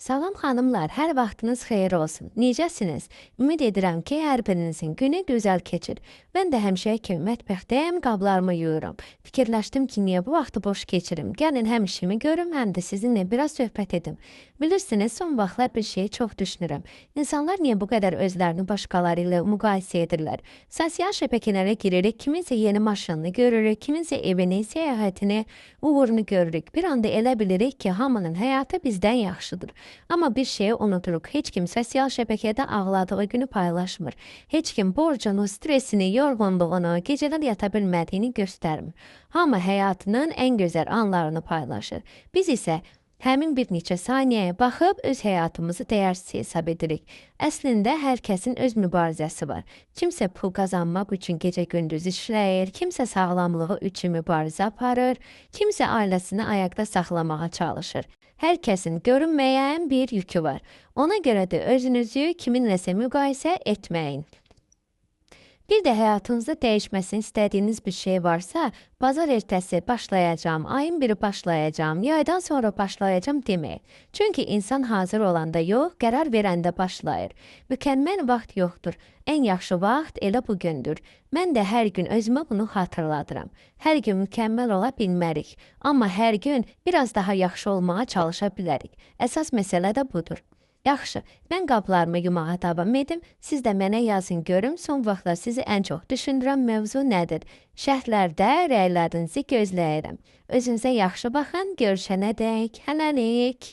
Salam xanımlar, hər vaxtınız xeyir olsun. Necəsiniz? Ümid edirəm ki, hər birinizin günü gözəl keçir. Mən də həmişə kimi mətbəxdəyəm, qablarımı yuyuram. Fikirləşdim ki, niyə bu vaxtı boş keçirim? Gəlin həm işimi görüm, həm də sizinlə biraz söhbət edim. Bilirsiniz, son vaxtlar bir şeyi çox düşünürəm. İnsanlar niyə bu qədər özlərini başqaları ilə müqayisə edirlər? Sosial şəbəkələrə giririk, kiminsə yeni maşınını görürük, kiminsə evini, səyahətini, uğurunu görürük. Bir anda elə bilirik ki, hamının həyatı bizdən yaxşıdır. Amma bir şeyi unuduruq. Heç kim sosial şəbəkədə ağladığı günü paylaşmır. Heç kim borcunu, stresini, yorğunluğunu, gecələr yata bilmədiyini göstərmir. Hamı həyatının ən gözəl anlarını paylaşır. Biz isə həmin bir neçə saniyəyə baxıb öz həyatımızı dəyərsiz hesab edirik. Əslində hər kəsin öz mübarizəsi var. Kimsə pul qazanmaq üçün gecə-gündüz işləyir, kimsə sağlamlığı üçün mübarizə aparır, kimsə ailəsini ayaqda saxlamağa çalışır. Hər kəsin görünməyən bir yükü var. Ona görə də özünüzü kiminləsə müqayisə etməyin. Bir də həyatınızda dəyişməsini istədiyiniz bir şey varsa, bazar ertəsi başlayacağam, ayın biri başlayacağam, yaydan sonra başlayacağam deməyin. Çünki insan hazır olanda yox, qərar verəndə başlayır. Mükəmməl vaxt yoxdur. Ən yaxşı vaxt elə bugündür. Mən də hər gün özümə bunu xatırladıram. Hər gün mükəmməl ola bilmərik, amma hər gün biraz daha yaxşı olmağa çalışa bilərik. Əsas məsələ də budur. Yaxşı, mən qablarımı yumağa davam edim. Siz də mənə yazın görüm, son vaxtlar sizi ən çox düşündürən mövzu nədir? Şərhlərdə rəylərinizi gözləyirəm. Özünüzə yaxşı baxın, görüşənədək hələlik.